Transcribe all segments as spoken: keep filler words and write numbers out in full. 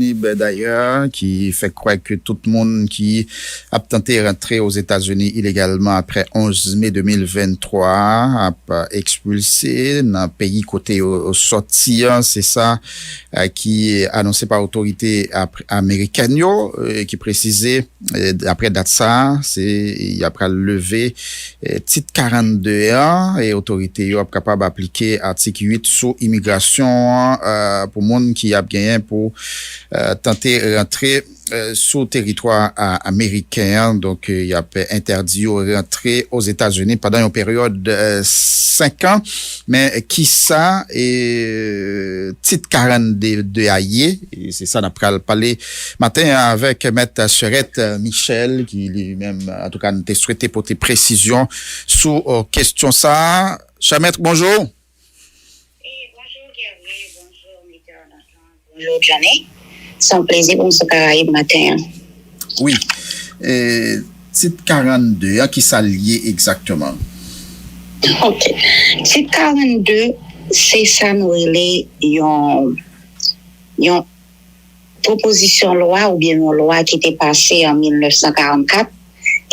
Dayè, ki fè kwè ke tout moun ki ap tante rantre Ozetazini ilegalman apre onz me de mil venntwa ap ekspilse nan peyi kote yo sòti an. Se sa, eh, ki anonse pa otorite ap-, amerikèn yo, eh, ki presize, eh, apre dat sa, se, y ap pral leve, eh, tit karannde an, e otorite yo ap kapab aplike atik uit sou imigrasyon an, eh, pou moun ki ap genyen pou, eh, tante rantre, eh, sou teritwa a-, ameriken an. Donk, eh, y ap entèdi yo rantre Ozetazini pandan yon peryòd, eh, senk an. Men kisa, eh, tit karannde a ye? E se sa n ap pral pale maten an avèk Mèt Sherette Michel, ki li menm, antouka, nou te swete pote presizyon sou, eh, kesyon sa a. Chè mèt, bonjou. E bonjou, Guerrier. Bonjou, Mèt Nathan. Bonjou, Johnny. Se yon plezi pou m sou Karayib maten an. Wi. E, tit karannde an, kisa l ye egzakteman? Ok. Tit karannde, se sa nou rele yon, yon pwopozisyon lwa oubyen yon lwa ki te pase an mil nèf san karannkat,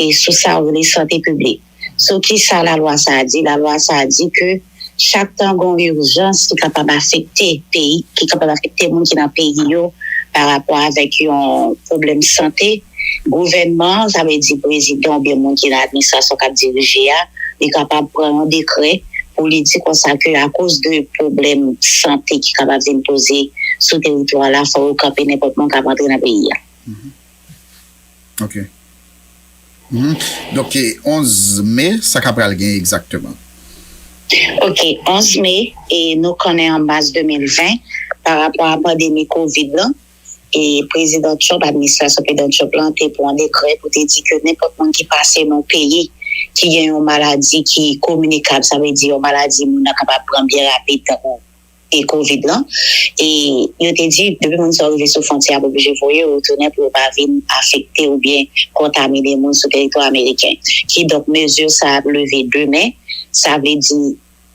e sou sa yo rele sante piblik. Sou ki sa lalwa sa a di? Lalwa sa a di ke chak tan gen yon ijans ki kapab afekte peyi, ki kapab afekte moun ki nan peyi yo pa rapò avèk yon pwoblèm sante, gouvènman, sa vle di prezidan oubyen moun ki nan administrasyon k ap dirije a, li kapab pran yon dekrè pou li di konsa ke akoz de pwoblèm sante ki kapab vin poze sou teritwa la, fò yo kanpe nenpòt moun k ap antre nan peyi a. Mhm. Ok. Mhm. Donk, e, onz me, sa k ap pral gen egzakteman? Ok, onz me, e nou konnen an mas de mil ven, pa rapò a pandemi kovid lan, e prezidan Trump, administrasyon prezidan Trump lan, te pran dekrè pou te di ke nenpòt moun ki pase nan yon peyi ki gen yon maladi ki kominikab, sa vle di yon maladi moun nan kapab pran byen rapid, tankou e kovid lan. E yo te di, depi moun sa yo rive sou fwontyè a, yo oblije voye yo retounen pou yo pa vin afekte oubyen kontamine moun sou teritwa ameriken. Kidonk, mezi sa a ap leve demen. Sa vle di,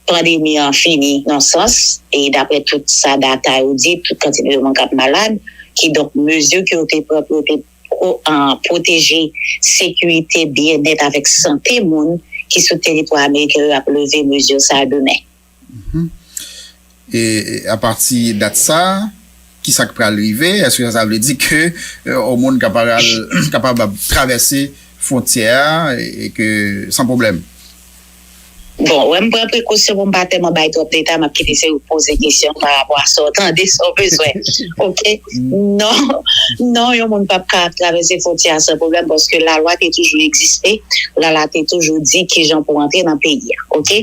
pandemi an fini nan sans. E daprè tout sa data yo di, tout kantite de moun k ap malad. Kidonk, mezi ke yo te pran pou yo te pwo-, an, pwoteje sekirite, byennèt avèk sante moun ki sou teritwa ameriken yo ap leve mezi sa a demen. Mhm. E, e apati dat sa, kisa k pral rive? Èske sa vle di ke, eh, yon moun kapab, kapab ap travèse fwontyè a e, e ke san pwoblèm? Bon, wè, m pran prekosyon pou m pa tèlman bay twòp detay, m ap kite se ou k poze kesyon pa rapò a sa w tande, sa w bezwen. Ok? Non, non, yon moun p ap ka travèse fwontyè a san pwoblèm, paske lalwa te toujou egziste, lalwa te toujou di kijan pou antre nan peyi a. Ok?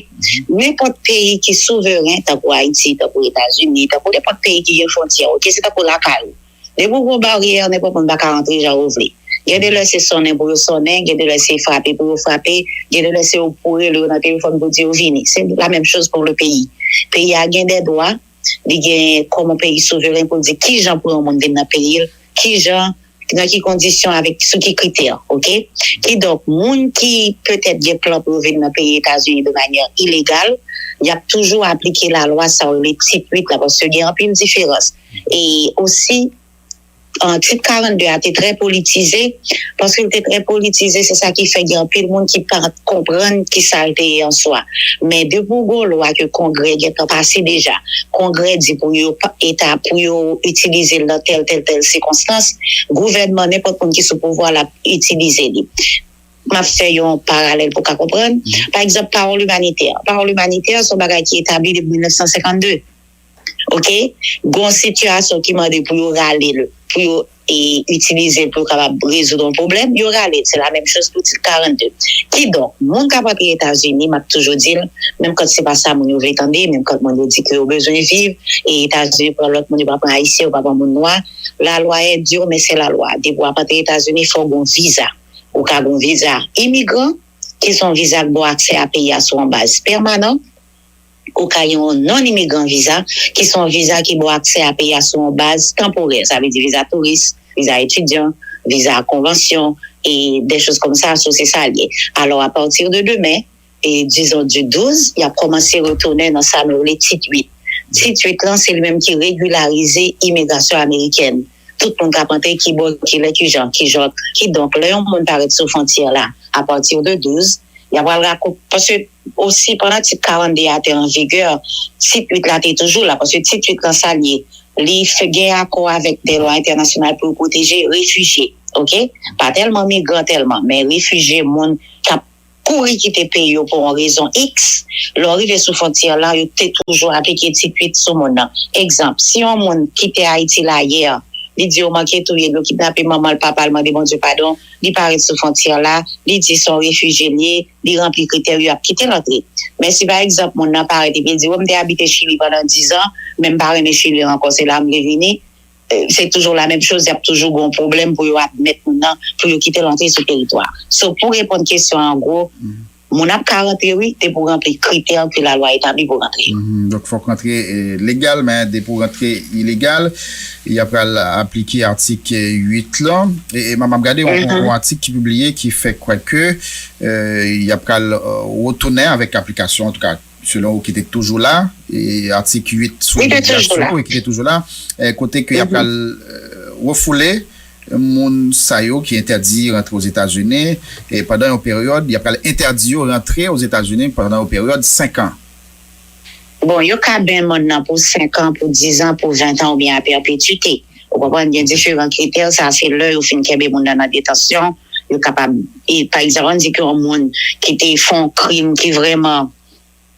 Nenpòt peyi ki souveren, tankou Ayiti, tankou Etazini, tankou nenpòt peyi ki gen fwontyè, ok, se tankou lakay ou. Depi w gen yon baryè, nenpòt moun pa ka rantre jan yo vle. Gen de lè se sonnen pou yo sonnen, gen de lè se frape pou yo frape, gen de lè se yo pou rele yo nan telefòn pou di yo vini. Se la menm choz pou le peyi. Peyi a gen de dwa, li gen kòm yon peyi souveren pou l di kijan pou yon moun vin nan peyi l, kijan, nan ki kondisyon, avèk sou ki kritè, ok? Kidonk, moun ki petèt gen plan pou yo vin nan peyi Etazini de manyè ilegal, y ap toujou aplike lalwa sa yo rele tit uit la, paske gen anpil diferans. E osi, an, tit karannde a te trè politize, paske l te trè politize, se sa ki fè gen anpil moun ki pa konprann ki sa l te ye an swa. Men depi w gen yon lwa ke Kongrè gentan pase deja, Kongrè di pou yo pa, eta, pou yo itilize l nan tèl, tèl, tèl sikonstans, gouvènman, nenpòt moun ki sou pouvwa l ap itilize li. M ap fè yon paralèl pou w ka konprann. Mhm. Pa egzanp, pawòl imanitè. Pawòl imanitè se yon bagay ki etabli depi mil nèf san senkannde. Ok? Gen yon sitiyasyon ki mande pou yo rale l, pou yo, e, itilize l pou yo kapab rezoud yon pwoblèm, yo rale l. Se la menm choz pou tit karannde. Kidonk, moun k ap antre Etazini, m ap toujou di l, menm kan se pa sa moun yo vle tande, menm kan moun yo di ke yo bezwen viv, e Etazini pran lòt moun, yo pa pran Ayisyen, yo pa pran moun nwa, la loi est dure, mais c'est la loi. Depi w ap antre Etazini, fò w gen yon viza. Ou ka gen yon viza imigran, ki se yon viza k ba w aksè a peyi a sou yon baz pèmanan, ou ka gen yon non-imigran viza, ki se yon viza ki ba w aksè a peyi a sou yon baz tanporè. Sa vle di viza touris, viza etidyan, viza konvansyon, e de choz kòmsa, so se sa l ye. Alò, apati de demen, e dizon di douz, y ap kòmanse retounen nan sa nou rele tit uit. Tit uit lan, se li menm ki regilarize imigrasyon amerikèn. tout moun k ap antre, ki bò, ki lè, ki jan, ki jan. Kidonk, lè yon moun parèt sou fwontyè la, apati de douz, y ap al rakò-, paske osi pandan tit karannde a te an vigè, tit uit la te toujou la, paske tit uit lan sa l ye, li fè gen akò avèk de lwa entènasyonal pou yo pwoteje refijye, oke? Pa tèlman migran tèlman, men refijye, moun k ap kouri kite peyi yo pou yon rezon X, lè w rive sou fwontyè la, yo te toujou aplike tit uit sou moun nan. Egzanp, si yon moun kite Ayiti la yè, li di yo manke touye l, yo kidnape manman l, papa l, mande Bondye padon, li parèt sou fwontyè la, li di se yon refijye l ye, li ranpli kritè yo, y ap kite l antre. Men si pa egzanp moun nan parèt epi l di, wi, m te abite Chili pandan diz an, men m pa renmen Chili ankò, se la m vle vini, eh, se toujou la menm choz, y ap toujou gen yon pwoblèm pou yo admèt moun nan, pou yo kite l antre sou teritwa. So, pou reponn kesyon an, an gwo, moun ap ka rantre, wi, depi w ranpli kritè ke lalwa etabli pou rantre yo. Mhm. Donk, fòk rantre eh, legal, men depi w rantre ilegal, y ap pral aplike atik uit lan. E, e m ap gade yon, yon, yon atik ki pibliye ki fè kwè ke eh, y ap pral eh, retounen avèk aplikasyon, antouka, selon ou ki te toujou la, e atik uit sou imigrasyon, wi, ki te toujou la, eh, kote ke y ap pral eh, refoule moun sa yo ki entèdi rantre Ozetazini, e pandan yon peryòd, y ap pral entèdi yo rantre Ozetazini pandan yon peryòd senk an. Bon, yo ka benn moun nan pou senk an, pou diz an, pou ven an oubyen a pèpetite. Ou konprann, gen diferan kritè, sa se lè yo fin kenbe moun nan nan detansyon, yo kapab, e, pa egzanp, ann di ke yon moun ki te fè yon krim ki vrèman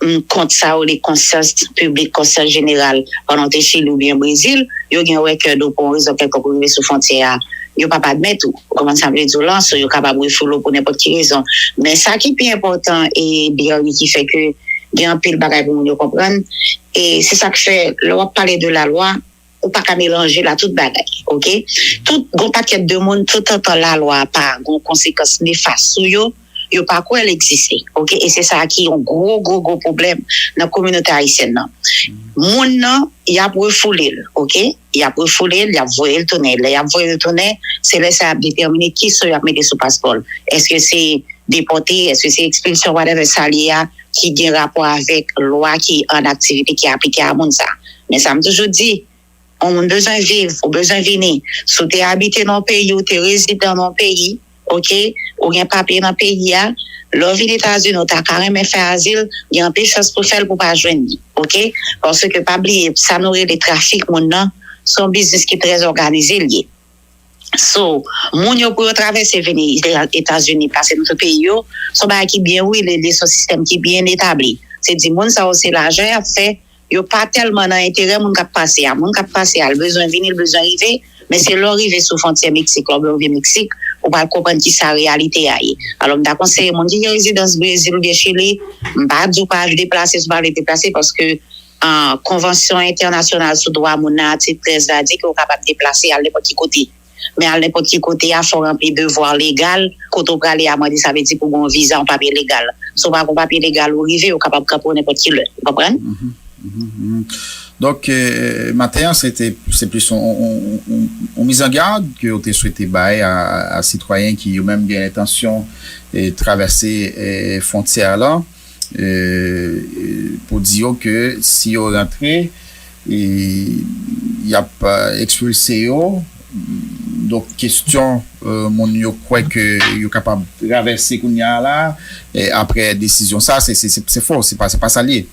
m, kont sa yo rele konsyans piblik, konsyans jeneral, pandan w te Chili oubyen Brezil, yo gen wè ke do pou yon rezon kèlkonk ou rive sou fwontyè a, yo p ap admèt ou. Ou konprann sa m vle di w lan? So, yo kapab refoule w pou nenpòt ki rezon. Men sa ki pi enpòtan, e, Berry, ki fè ke gen anpil bagay pou moun yo konprann, e se sa k fè, lè w ap pale de lalwa, ou pa ka melanje la tout bagay, oke? Tout, gon pakèt de moun, toutotan lalwa a pa gon konsekans nefas sou yo, yo pa kwè l egziste, oke? E se sa ki yon gwo, gwo, gwo pwoblèm nan kominote ayisyèn nan. Moun nan, y ap refoule l, oke? Y ap refoule l, y ap voye l tounen. Lè y ap voye l tounen, se lè sa y ap detèmine ki son y ap mete sou paspò l. Èske se depòte, èske se ekspilsyon, whatever sa l ye a, ki gen rapò avèk lwa ki an aktivite, ki aplike a moun sa. Men sa m toujou di, yon moun bezwen viv, ou bezwen vini. Si w te abite nan yon peyi, ou te rezidan nan yon peyi, oke, ou gen papye nan peyi a, lè w vin Etazini, ou ta ka renmen fè azil, gen anpil chans pou fè l pou w pa jwenn li, oke? Paske pa bliye, sa nou rele trafik moun nan, se yon biznis ki trè òganize l ye. So, moun yo pou yo travèse vini Etazini, pase nan tout peyi yo, se yon bagay ki byen wile, li se yon sistèm ki byen etabli. Se di moun sa yo se lajan y ap fè, yo pa tèlman nan enterè moun k ap pase a. Moun k ap pase a, l bezwen vini, l bezwen rive, men se lè w rive sou fwontyè Meksik la oubyen w vin Meksik, ou pral konprann kisa reyalite a ye. Alò, m ta konseye moun ki gen rezidans Brezil oubyen Chili, m pa di w pa deplase si w pa vle deplase, paske an, Konvansyon Entènasyonal sou Dwa Moun nan, atik trèz la, di ke w kapab deplase al nenpòt ki kote. Men al nenpòt ki kote a, fò w ranpli devwa legal. Kote w prale a, mande sa vle di pou w gen yon viza, yon papye legal. Si w pa gen yon papye legal, ou rive, yo kapab kanpe w nenpòt ki lè. Ou konprann? Donk, eh, maten an, se te, se plis yon, yon, yon, yon mizangad ke w te swete bay a, a sitwayen ki yo menm gen entansyon eh, travèse eh, fwontyè la. eh, pou di yo ke si yo rantre, eh, y ap eh, ekspilse yo. Donk, kesyon eh, moun yo kwè ke yo kapab travèse kounye a la, eh, apre desizyon sa, se, se, se, se fo, se pa, se pa sa l ye.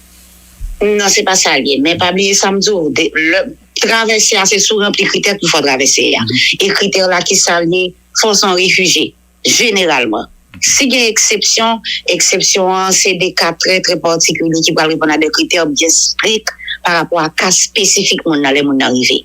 Non, se pa sa l ye. Men pa bliye sa m di w, de, lè, travèse a, se si w ranpli kritè pou fè w travèse a. E kritè la, ki sa l ye? Fò w se yon refijye. Jeneralman. Si gen eksepsyon, eksepsyon an se de ka trè, trè patikilye ki pral reponn a de kritè byen strik pa rapò a ka espesifik moun nan lè moun nan rive.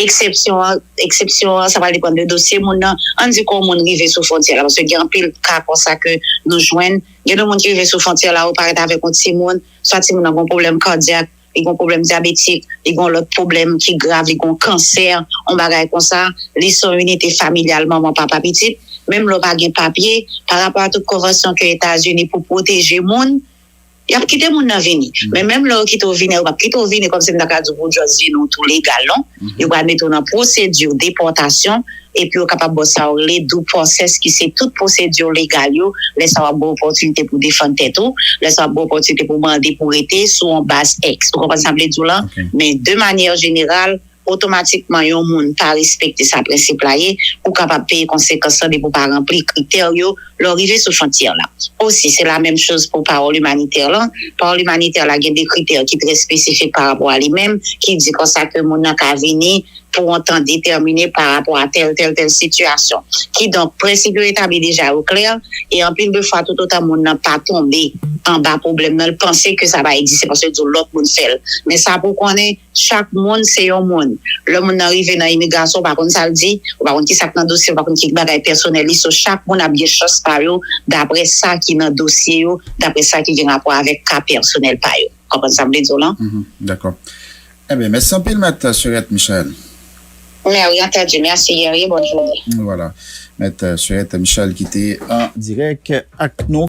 Eksepsyon an, eksepsyon an, sa pral depann de dosye moun nan. Ann di ke yon moun rive sou fwontyè la, paske gen anpil ka konsa ke nou jwenn. Gen de moun ki rive sou fwontyè la, yo parèt avèk yon timoun, swa timoun nan gen yon pwoblèm kadyak, li gen yon pwoblèm dyabetik, li gen yon lòt pwoblèm ki grav, li gen yon kansè, yon bagay konsa, li sou yon inite familyal, manman, papa, pitit, menm lè w pa gen papye, pa rapò a tout konvansyon ke Etazini pou pwoteje moun, y ap kite moun nan vini. Men menm lè yo kite w vini, yo p ap kite w vini kòmsi m ta ka di w pou w just vini, ou tou legal, non. Yo pral mete w nan pwosedi depòtasyon, epi yo kapab ba w sa yo rele due process, ki se tout pwosedi legal yo, lè sa w ap gen opòtinite pou defann tèt ou, lè sa w ap gen opòtinite pou mande pou rete sou yon baz X. Ou konprann sa m vle di w lan? Men de manyè jeneral, otomatikman yon moun pa respekte sa prensip la ye, ou kapab peye konsekans lan depi w pa ranpli kritè yo lè w rive sou fwontyè la. Osi, se la menm choz pou pawòl imanitè lan. Pawòl imanitè la gen de kritè ki trè espesifik pa rapò a li menm, ki di konsa ke moun nan ka vini pou yon tan detèmine pa rapò a tèl, tèl, tèl sitiyasyon. Kidonk, prensip yo etabli deja yo klè, e anpil de fwa, toutotan moun nan pa tonbe anba pwoblèm nan, l panse ke sa pa egziste paske l di w lòt moun fè l. Men sa pou konnen, chak moun se yon moun. Lè moun nan rive nan imigrasyon, ou pa konn sa l di, ou pa konn ki sa k nan dosye, ou pa konn ki bagay pèsonèl li. So, chak moun ap gen chans pa yo, dapre sa ki nan dosye yo, dapre sa ki gen rapò avèk ka pèsonèl pa yo. Konprann sa m vle di w lan? Mhm, dakò. Ebyen, mèsi anpil, Mèt Surette Michel. Mèsi, antandi. Mèsi, Guerrier. Bonne journée. Voilà. Mèt Surette Michel ki te an dirèk ak nou.